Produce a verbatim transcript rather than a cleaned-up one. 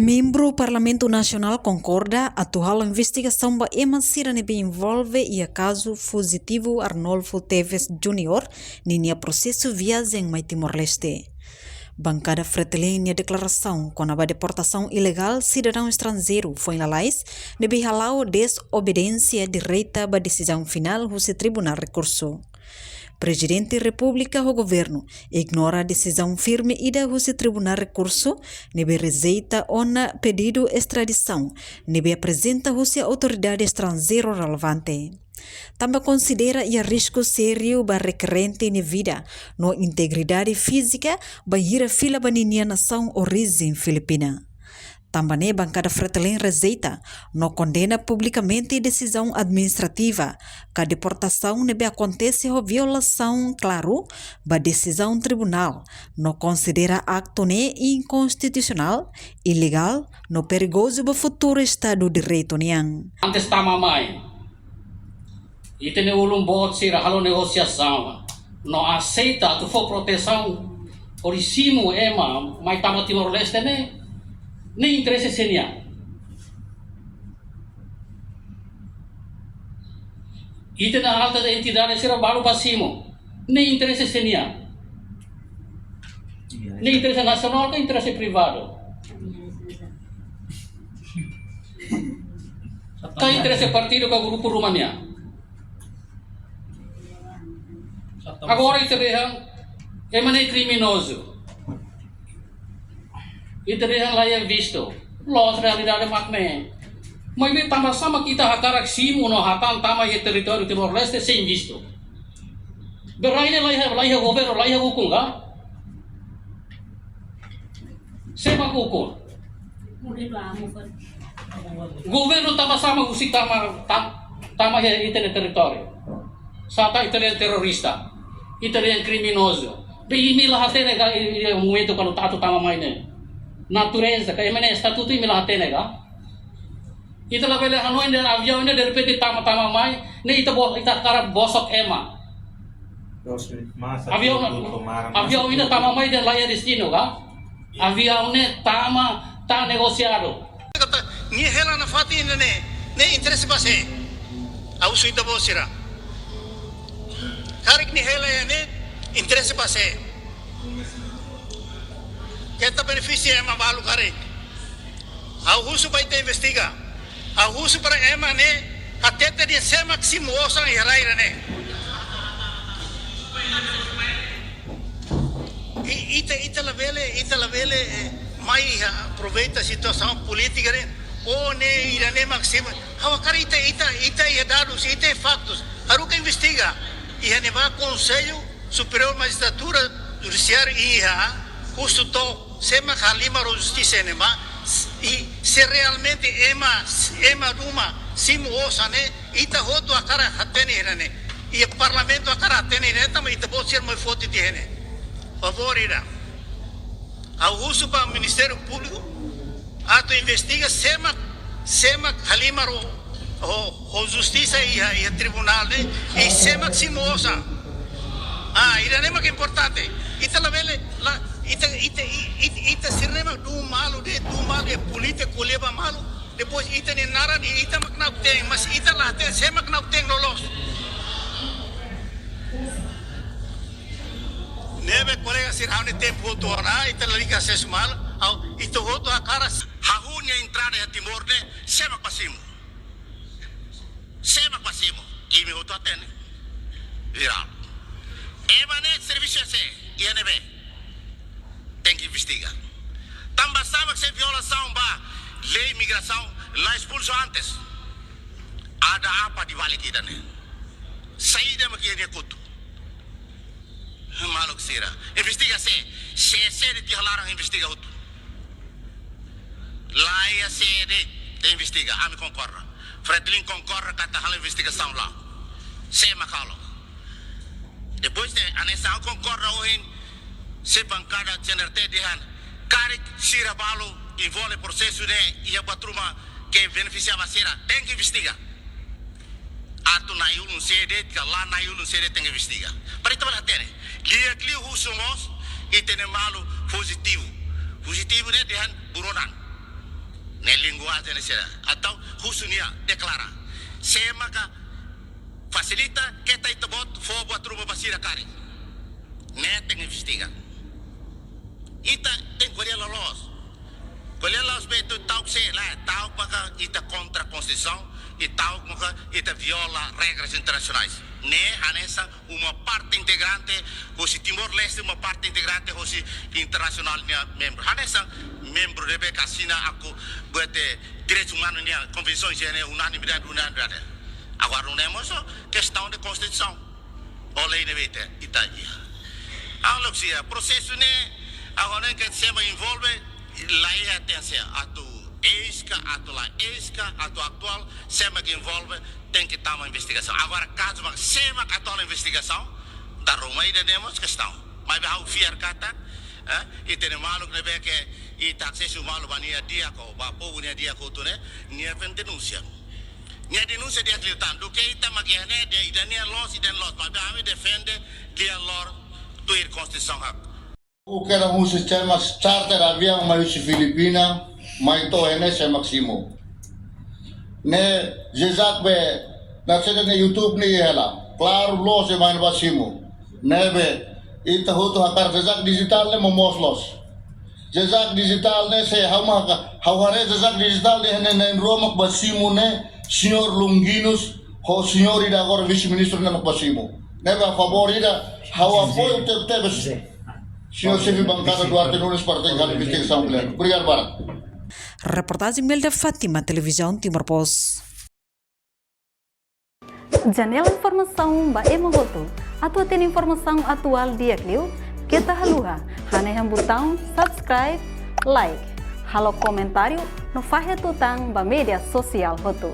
Membru Parlamentu Nasionál konkorda atu halo investigasaun ba ema sira ne'ebé envolve iha kazu fujitivu Arnolfo Teves Junior ninia prosesu viajen mai Timor-Leste. Bankada Fretilin nia deklarasaun kona-ba deportasaun ilegál sidadaun estranjeiru foin lalais ne'ebé hala'o dezobediénsia direta ba desizaun finál husi Tribunál Rekursu. Prezidente Repúblika ho governu ignora desizaun firme ida husi Tribunál Rekursu ne'ebé rejeita ona pedidu estradisaun ne'ebé aprezenta husi autoridade estranjeiru relevante. Tanba konsidera iha risku sériu ba rekerente nia vida no integridade fízika bainhira fila ba ninia nasaun orijen Filipina. Tanba ne'e bankada Fretilin rejeita no kondena publikamente desizaun administrativa ka deportasaun ne'ebé akontese ho violasaun klaru ba desizaun tribunál no konsidera aktu ne'e inkonstitusionál, ilegál no perigozu ba futuru Estadu Direitu nian. Antes tama mai, ita-nia ulun boot sira halo negosiasaun no aseita atu fó protesaun hodi simu ema mai tama Timor-Leste ne'e, ne'e interese sé nian? Ita-nia alta entidade sira balu bá simu, ne'e interese sé nian? Ne'e interese nasionál ka interese privadu? Ka interese partidu ka grupu ruma nian? Agora ita dehan ema ne'e kriminozu. Ita dehan laiha vistu. Loos, realidade mak ne'e. Maibé tanba sá mak ita hakarak simu no hatán tama iha territóriu Timor-Leste sein vistu? Be rai ne'e laiha, laiha governu, laiha ukun ka? Sé mak ukun? Governu tanba sá mak husik tama, ta-, tama iha ita-nia territóriu? Sá ita dehan terrorista, ita dehan kriminozu. Be imi la hatene ka i-, i-, momentu kuandu atu tama mai ne'e? Natureza ka ema nia estatutu imi la hatene ka? Ita labele hanoin dehan aviaun ne'e derrepente tama, tama mai, ne'e ita bo-, ita hakarak bosok ema. Aviaun, aviaun ida tama mai dehan laiha destinu ka? Aviaun ne'e tama tan negosiadu. Katak nia hela nafatin ida-ne'e, ne'e interese ba sé? Ha'u husu ita-boot sira. Karik nia hela iha ne'e, interese ba sé? Keta benefisia ema balu karik. Ha'u husu ba ita investiga. Ha'u husu para ema ne'e hatete dehan sé mak simu osan iha rai ida-ne'e. I-, ita, ita labele, ita labele, eh, mai iha aproveita situasaun polítika ne'e. Oh, ne'e, ida-ne'e mak simu. Ha'u hakarak ita, ita, ita iha dadus, ita iha faktus. Haruka investiga. Iha ne'ebá Konsellu Superiór Majistratura Judisiáriu iha, husu took sé mak halimar ho justisa ne'ebá, i se realmente ema, ema ruma simu osan ne'e, ita hotu hakarak hatene ida-ne'e. I Parlamentu hakarak hatene ida-ne'e, tanba ita-boot sira mai foti tiha ne'e. Favór ida. Ha'u husu ba Ministériu Públiku atu investiga sé mak, sé mak halimar ho, ho, ho justisa iha, iha tribunál ne'e, i sé mak simu osan. Ah, ida-ne'e mak importante. Ita labele, la, ita, ita, i-, i-, ita sira-ne'e mak duun malu de'it, duun malu de'it, polítika ko'alia ba malu. Depois ita-nia naran, i ita mak na'ok-teen, mas ita la hatene sé mak na'ok-teen loloos. Ne'ebé kolega sira, ha'u-nia tempu hotu ona, ita lalika sees malu, ha'u, ita hotu hakarak. Hahú nia entrada iha Timor ne'e, sé mak bá simu? Sé mak bá simu? Imi hotu hatene. Virál. Ema ne'e servisu iha sé? Iha ne'ebé? Tenke investiga. Tanba sá mak se violasaun ba lei migrasaun la espulsu antes? Ada apa di balik ida-ne'e? Saida mak iha nia kotuk? Maluk sira, investiga sé, sé, sé de'it iha laran investiga hotu. Laiha sé de'it, tenke investiga, ami konkorda. Fretilin konkorda katak halo investigasaun la'o. Sé mak halo. Depois de hanesan konkorda ohin, se bankada C N R T dehan, karik sira balu envolve prosesu ne'e iha buat ruma ke benefisia ba sira, tenke investiga. Atu na'i-ulun sé de'it ka la na'i-ulun sé de'it tenke investiga. Para ita bele hatene. Di'ak liu husu mós, ita-nia maluk fujitivu. Fujitivu ne'e dehan buronan. Ne'e linguajen ne'e sira. Entaun husu nia deklara. Sé maka fasilita keta ita-boot fó buat ruma ba sira karik. Ne'e tenke investiga. Ita tenke ko'alia loloos. Ko'alia loloos be ita ta'uk sé lae, ta'uk maka ita kontra konstituisaun, i ta'uk maka ita viola regras internasionais. Ne'e hanesan uma parte integrante, hosi Timor-Leste uma parte integrante hosi internasionál nia membru. Hanesan membru ne'ebé ke asina akordu buat direitus umanus nia konvensaun sira ne'e unanimidade, unanimidade. Agora nune'e mós kestaun de konstituisaun. Ó lei ne'ebé ita iha. Ha'u hanoin katak prosesu ne'e, ha'u hanoin katak sé mak envolve, la iha tenke ser atu eis ka, atu la eis ka, atu atuál, sé mak envolve, tenke tama investigasaun. Agora kazu mak sé mak atu halo investigasaun, dala ruma ida-ne'e mós kestaun. Maibé ha'u fiar katak, eh, ita-nia maluk ne'ebé ke ita asesu malu ba nia di'ak ka ba povu nia di'ak hotu ne'e, nia bele denunsia. Nia denunsia di'ak liután, duké ita mak iha ne'e dehan ida-ne'e loos, ida-ne'e loos, maibé ami defende di'ak liu tuir konstituisaun hak. Ukera husi sé mak charter aviaun mai husi Filipina, mai to'o iha ne'e sé mak simu. Ne'e Zezak be, na sede ne'e YouTube ne'e hela. Klaru loos ema ne'ebá simu. Ne'ebé, ita hotu hakarak jejak dijitál ne'e momoos loos. Jejak dijitál ne'e sé ha'u mak, ha'u haree jejak dijitál ne'e ne'e na'in rua mak bá simu ne'e, señór Longuinhos, ho señór ida agora vise-ministru ne'e mak bá simu. Ne'ebé favór ida, ha'u apoiu tebetebes señór xefe bankada Duarte Nunes para tenke halo investigasaun klaru. Obrigadu barak. Reportajen Imelda Fátima, Televizaun Timor Post. Janela informasaun ba ema hotu. Atu hatene informasaun atuál di'ak liu, keta haluha hanehan butaun subscribe, like, halo komentáriu no fahe tutan ba média sosiál hotu.